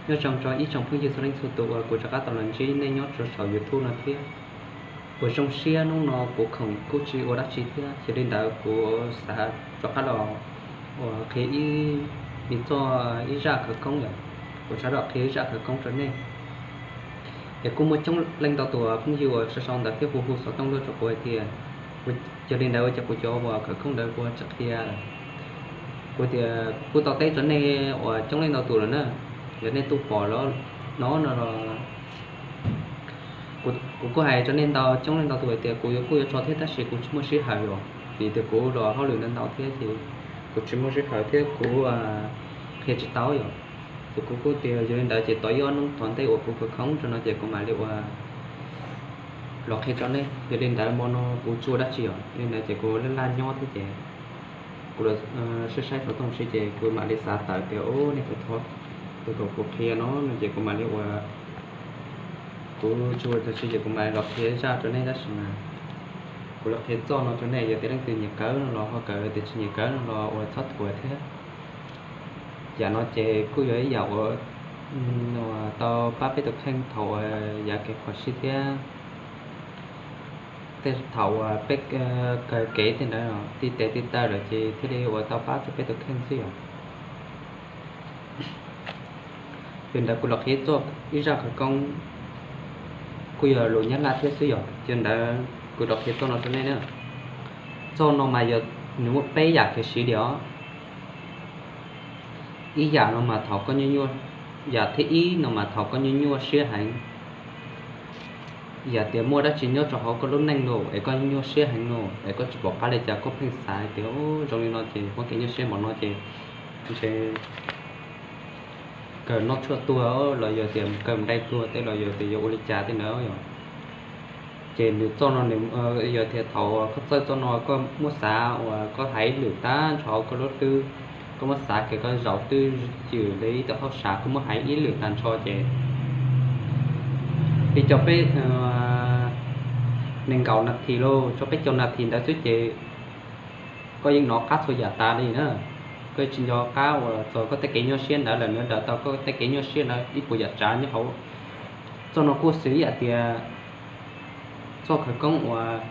Nyob zoo rau ib tsoom phooj ywg txhua leej txhua tus uas kuv rov qab tau los ntsib nej nyob rau saum YouTube no thiab. Uas zoo siab hnub no kuv khoom kuj tsis ua dab tsi thiab, yog li ntawd kuv xav rov qab los uas qhia ib, nws txog ib zaj khawv koob yom. Kuv xav los qhia ib zaj khawv koob rau nej. Es kuj muaj coob leej ntau tus phooj ywg uas sau sau ntawv thiab hu hu xov tooj tuaj rau kuv hais tias, yog li ntawd ua cas kuv cov uas khawv koob ntawd kuv tsis qhia lawm. Kuv tias kuv kuj tau teb rau nej uas coob leej ntau tus lawm na, yog nej twb pom los no no los kuv kuj hais rau nej ntau coob leej ntau tus hais tias kuv yuav kuj yuav tso thiab tab sis kuv tsis muaj sij hawm os, vim tias kuv los hauj lwm ntau ntau thiab ces kuv tsis muaj sij hawm thiab kuv qhia tsis tau yom. Ces kuv kuj tias yog li ntawd ces tos ib ob hnub tom ntej uas kuv khawv koob rau no ces kuv mam li uas los qhia rau nej. Yog li ntawd hmo no kuv tsis ua dab tsi os, yog li ntawd ces kuv laj laj nyob thiab ces kuv los saib saib xov tooj si ces kuv mam li xav tawm tias, u, nej puas thov tus kom kuv qhia no no ces kuv mam li uas kuv tsis ua dab tsi ces kuv mam li los qhia zaj rau nej tab sis mas kuv los qhia txoj no rau nej, yog tias leej twg nyiam kawm no los ho kawm, tias tsis nyiam kawm no los uas txhob thuam thiab. Yam no ces kuj yog ib yam uas tau pab peb tus kheej thaum uas yav kev phom sij thiab tej thaum uas peb kawg kev tej ntawd tij tes tij taw lawm ces thiaj li uas tau pab rau peb tus kheej xwb yom. Yog li ntawd kuv los qhia txoj ib zaj khawv koob kuj yog lus Nyab Laj thiab xwb yom. Yog li ntawd kuv los qhia txoj no rau nej na. Txoj no mas yog nws muaj peb yam kev siv li os. Ib yam no mas thaum koj nyuaj nyuaj, yam thib ib no mas thaum koj nyuaj nyuaj siab heev, yam tias muaj dab tsi nyob rau hauv koj lub neej los es koj nyuaj siab heev no es koj tsis pom qab li cas koj pheej xav tias zoo li no ces muaj kev nyuaj siab npaum no ces ntshe kawg noj tshuaj tuag los yog tias kawg nplej tuag tej los yog tias yuav ua li cas tej ntawd yom. Ces nws txoj no nws yog tias thaum koj txawj txoj no koj muab xav uas koj hais ib lwm tag nrho koj lub hlwb, koj muab xav kiag koj zaum twb ywm li ib tug hauj sam koj muab hais ib lwm tag nrho ces li cov peb nees nkaum nas this los tso peb caug nas this ntawd xwb ces koj yeej hnov qab txhua yam tas li na. Koj tsis nco qab uas txog koj tej kev nyuaj siab ntawd lawm, nws daws tau koj tej kev nyuaj siab ntawd ib puas yam tsav nyob hauv. Txoj no kuj xws ib yam tias txoj khawv koob uas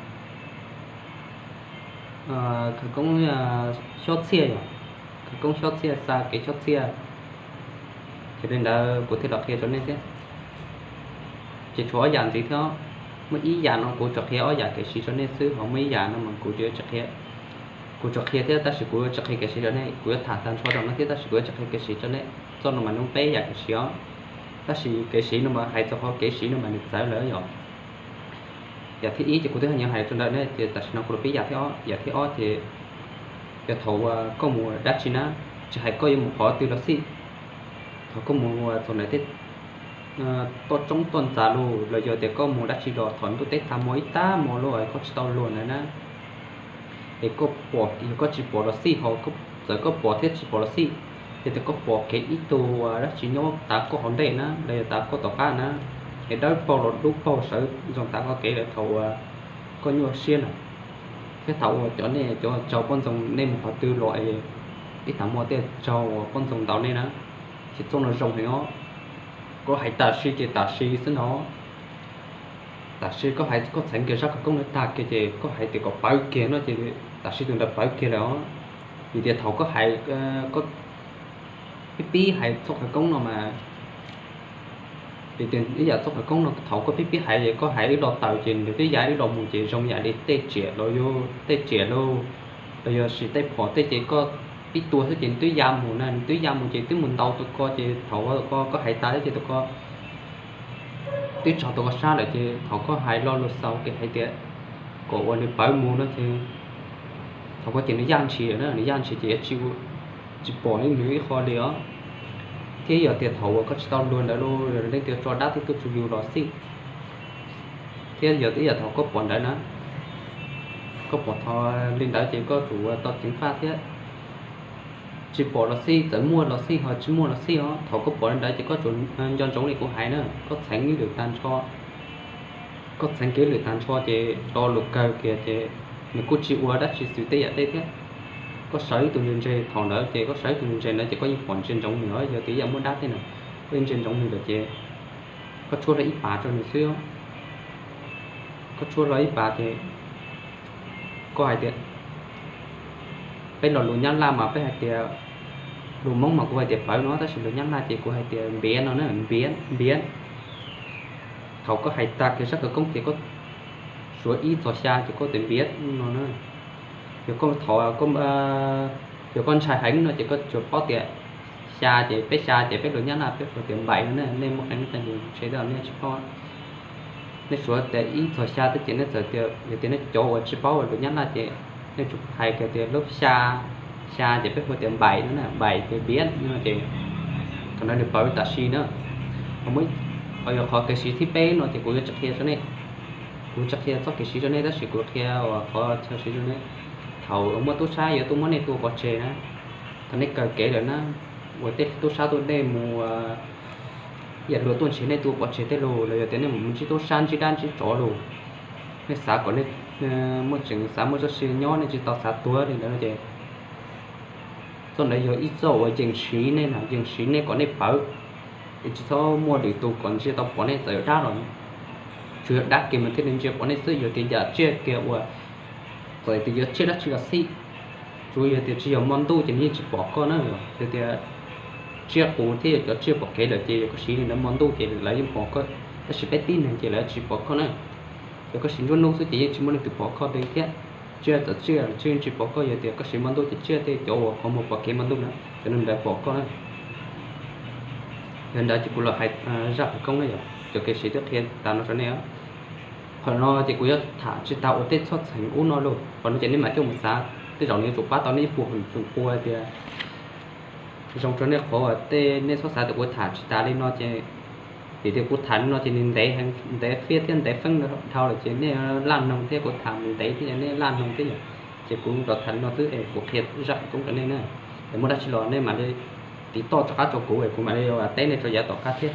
khawv koob xyob txhiaj yom, khawv koob xyob txhiaj, xa kev xyob txhiaj. Ces li ntawd kuv thiaj los qhia rau nej thiab. Ces tshuav ob yam ntxiv thiab, muaj ib yam no kuv tsuas qhia ob yam kev siv rau nej xwb, ho muaj ib yam no mas kuv tsis qhia. Kuv tsuas qhia thiab tab sis kuv tsis qhia kev siv rau nej, kuv yuav tham tag nrho rau no thiab tab sis kuv yuav tsis qhia kev siv rau nej. Txoj no mas nws peb yam kev siv os, tab sis kev siv no mas hais txog qhov kev siv no mas nws txawv lawm yom. Yam thib ib ces kuv twb hais nyob hais rau ntawd ne, ces tam sim no kuv los pib yam thib ob. Yam thib ob ces yog thaum uas koj mus dab tsi na, tsis hais koj yuav mus qhov twg los xij, thaum koj mus txog ntawm tej toj roob toj ntxas los los yog tias koj mus dab tsi los thaum ntuj teb tag hmo ib tag hmo los koj tsis tau luag ntawd na, es koj pom, yog koj tsis pom los xij ho, txawm koj pom thiab tsis pom los xij, yog tias koj pom kev ib tug dab tsi nyob tav koj hauv ntej na los yog tav koj tom qab na, es dawb paug los dub paug sawv ntxoo tav koj kev lawm thaum uas koj nyuaj siab na, thiab thaum uas cov nej cov tsaus poj ntxoog nej mus qhov twg los es ib tag hmo tej tsaus poj ntxoog ntaus nej na, ces txoj no zoo heev os. Koj hais tam sim ces tam sim xwb no, tam sim koj hais koj txheev kiag zaj khawv koob no tag kiag ces koj hais tias kom pawv kiag no ces tam sim tus ntawd pawv kiag lawm os. Vim tias thaum koj hais, koj pib pib hais txoj khawv koob no mas, vim tias ib yam txoj khawv koob no thaum koj pib pib hais ces koj hais ib lo tawm ces nws twb ya ib lo mus ces zoo yam li tej riam los yog tej riam los, los yog sis tej phom tej ces koj pib tua xwb ces nws twb ya mus na, nws twb ya mus ces twb mus ntaus tus ko ces thaum tus ko koj hais tas ces tus ko twb tsaug tus ko sab lawm ces thaum koj hais lo lus xaus ces hais tias kom uas nws pawv mus no ces thaum ko ces nws yaj ntshis na, nws yaj ntshis ces tsis pom nws ib qho li os. Thiab yog tias thaum uas koj tsis tau luag ntawd los leej twg tso dab twb tuaj tsuj yus los xij, thiab yog twb yam thaum koj pom ntawd na, koj pom thaum li ntawd ces koj tsum ua tau ceev faj thiab. Tsis pom los xij, txawm muaj los xij ho tsis muaj los xij os, thaum koj pom li ntawd ces koj tsum nco ntsoov li kuv hais na, koj txheev ib lwm tag nrho. Koj txheev kiag ib lwm tag nrho ces lo lus kawg kiag ces nws kuj tsis ua dab tsi xwm tej yam tej thiab. Koj sawv ib tug ntse ntse thaum ntawd ces koj sawv ib tug ntse ntse ntawd ces koj yeej pom ntsia ntsoov nws os, yog tias yam muaj dab tej na. Koj ntsia ntsoov nws lawm ces koj tshuab hlo ib pas rau nws xwb. Koj tshuab hlo ib pas ces koj hais tias, peb los lus Nyab Laj mas peb hais tias, lus Hmoob mas kuv hais tias pawv no, tab sis lus Nyab Laj ces kuv hais tias npiav no na, npiav, npiav. Thaum koj hais tas kiag zaj khawv koob ces koj suav ib txog xya ces koj tias npiav no na. Yog koj thaum, yog koj ntshai heev no ces koj tsuas paub tias xya ces peb, xya ces peb lus Nyab Laj peb hu tias npaim no na, nej muaj qee leej qee yus ntshe tej zaum nej tsis paub. Nej suav tias ib txog xya thiab ces nej txawm tias, yog tias nej cov uas tsis paub lus Nyab Laj ces nej tsuas hais kiag tias lub xya, xya ces peb hu tias npaim no na, npaim ces npiav no ces thaum ntawd nws pawv tam sim na. Ho yog qhov kev siv thib peb no ces kuv yuav tsis qhia rau nej, kuv tsis qhia txoj kev siv rau nej tab sis kuv qhia uas qhov chaw siv rau nej. Thaum muaj tub sab yuav tuaj muab nej tua pov tseg na, thaum nej kaw kev lawm na, uas tej tub sab tuaj nej mus yam luag tuaj nrhiav nej tua pov tseg tej lus los yog tias nej mus ntsib tub sab ntsib dab ntsib tsov lus, nej xav kom nej muaj tseem xav muaj txoj sia nyob nej tsis tau xav tuag li ntawd no ces txoj ntawd yog ib txoj uas yees siv nej na, yees siv nej kom nej pawv, es tsis txhob muaj lwm tus kom ntsia tau pom nej txawm yog dab los. Tsuas yog dab kiag mas thiaj li ntsia pom nej xwb, yog tias yam tsiaj kiag uas txawm tias yuav tsiaj dab tsi los xij, tsuas yog tias tsis yog hmo ntuj ces nws yeej tsis pom koj na. Yog tias tsiaj qus thiab yog cov tsiaj pom kev lawm ces yog koj siv li ntawd hmo ntuj ces lawv yeej pom koj, tab sis peb tib neeg ces lawv tsis pom koj na. Yog koj siv nruab hnub xwb ces yeej tsis muaj leej twg pom koj li thiab. Tsiaj txawm tsiaj los yeej tsis pom koj, yog tias koj siv hmo ntuj ces tsiaj thiab cov uas qhov muag pom kev hmo ntuj na, cov neeg ntawd pom koj na. Yog ntawd ces kuv los hais zaj khawv koob na yom, cov kev siv twb qhia tas no rau nej. Qhov no ces kuv yuav tham tsis tas ua tej txhob txheem ub no lauj, qhov no ces nej mam coj mus xav, tej zaum nws yuav tsum pab tau nej ib puas feem pua tias zoo rau nej qhov uas tej nej txhob xav tias kuv tham tsis tas li no ces, vim tias kuv tham li no ces nws ntev, ntev fiab thiab ntev feeb dhau lawm ces nej laj mloog thiab, kuv tham ntev thiab nej laj mloog thiab yom. Ces kuv los tham li no xwb es kuv qhia zaj khawv koob rau nej na. Es muaj dab tsi los nej mam li tiv toj rov qab rau kuv es kuv mam li teb nej rau yav tom qab thiab.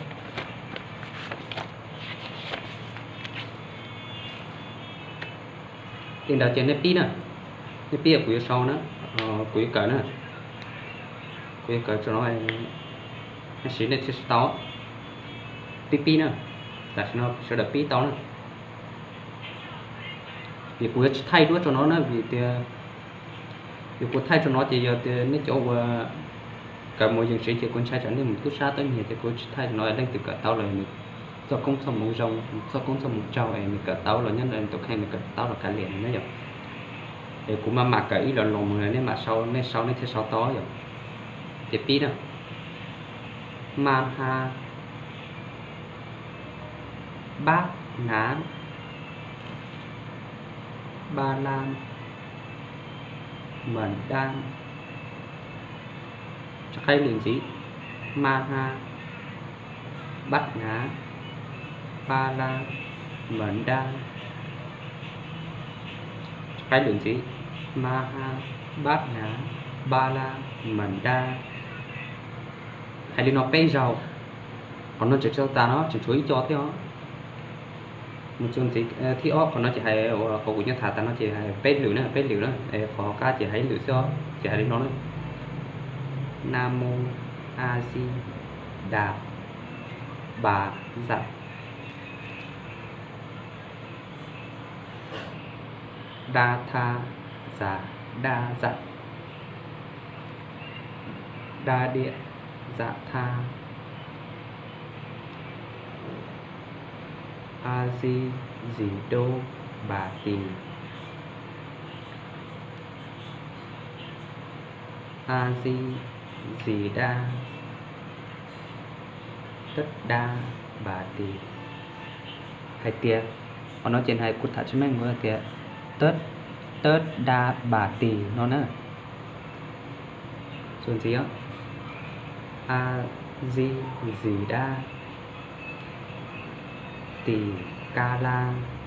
Li ntawd ces nej pib na, nej pib kuv yuav sau na, kuv yuav kawm na, kuv yuav kawm rau no, nej siv nej thiaj siv tau. Pib pib na, tam sim no sawv daws pib tau na. Vim kuv yuav tsis thaij duab rau no na, vim tias yog kuv thaij rau no ces yog tias nej cov uas kawm mus yees siv ces kuv ntshai tsam nej mus tub sab teeb nyiag ces kuv tsis thaij rau no, leej twg kawm tau los nws txoj koob txoj hmoov zoo, txoj koob txoj hmoov tsaug es nws kawm tau los nyob ntawm tus kheej nws kawm tau los kav liam na yom. Es kuv maj mam kawm ib lo lus mus nej mam sau, nej sau nej thiaj sau tau yom. Ces pib na. Ma ha, bab na, ba la, mam da. Rov qab lwm ntxiv, ma ha, bab na, ba la, mam da. Rov qab lwm ntxiv, ma ha, bab na, ba la, mam da. Hais li no peb zaug. Qhov no tseem tsis tau tas no, tseem tshuav ib co thiab os. Mus txog ntxiv thib ob, qhov no ces hais, qhov kuv nyob tham tas no ces hais peb lwm na, peb lwm na, qhov qab ces hais ib lwm xwb os, ces hais li no na. Na mu a xi da ba za, da tha za, da za, da dia za tha, a xi zis do ba ti, a xi zis da, teb da ba ti. Hais tias, qhov no ces hais kuv tham tsis meej, kuv hais tias teb, teb da ba ti no na. Txuas ntxiv, a xi zis da, ti ka la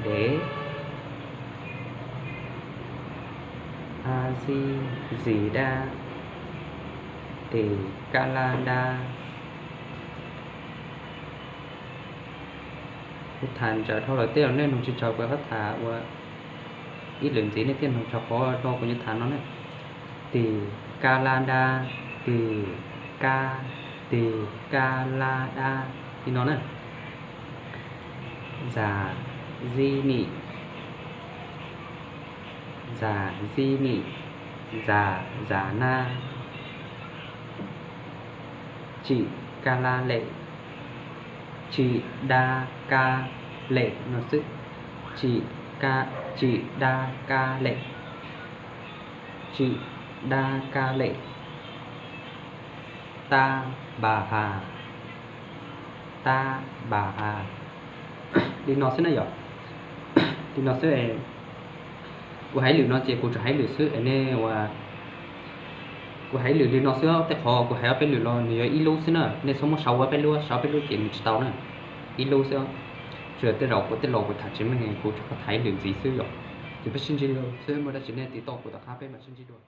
dev, a xi zis da, ti ka la da. Kuv tham ntsawm dhau lawm tej zaum nej mloog tsis txaus, kuv rov tham ua ib lwm ntxiv nej thiaj mloog txaus qhov no kuv yuav tham no na. Tim ka la da, tim ka Tis, ka, la, da, li no na. Zas, zib, nim, zas, zib, nim, zas, zas, nab. Tsim, ka, la, lem, tsim, da, ka, lem no xwb. Tsim, ka, tsim, da, ka, lem, tsim, da, ka, lem. Tab, npa, has, tab, npa, has. Li no xwb na yom. Li no xwb. Kuv hais lwm no ces kuv tsuas hais lwm xwb es nej ua, kuv hais lwm li no xwb, tej qhov kuv hais ob peb lwm los nws yog ib lub xwb na, nej txhob muab sau ua peb lub, sau peb lub ces nws tsis tau na. Ib lub xwb, tsuas yog tej zaum kuv tej laus kuv tham tsis meej kuv tsuas tham ib lwm ntxiv xwb yom. Ces peb sib ntsib dua xwb, muaj dab tsi nej tiv tauj kuv tom qab peb mam sib ntsib dua.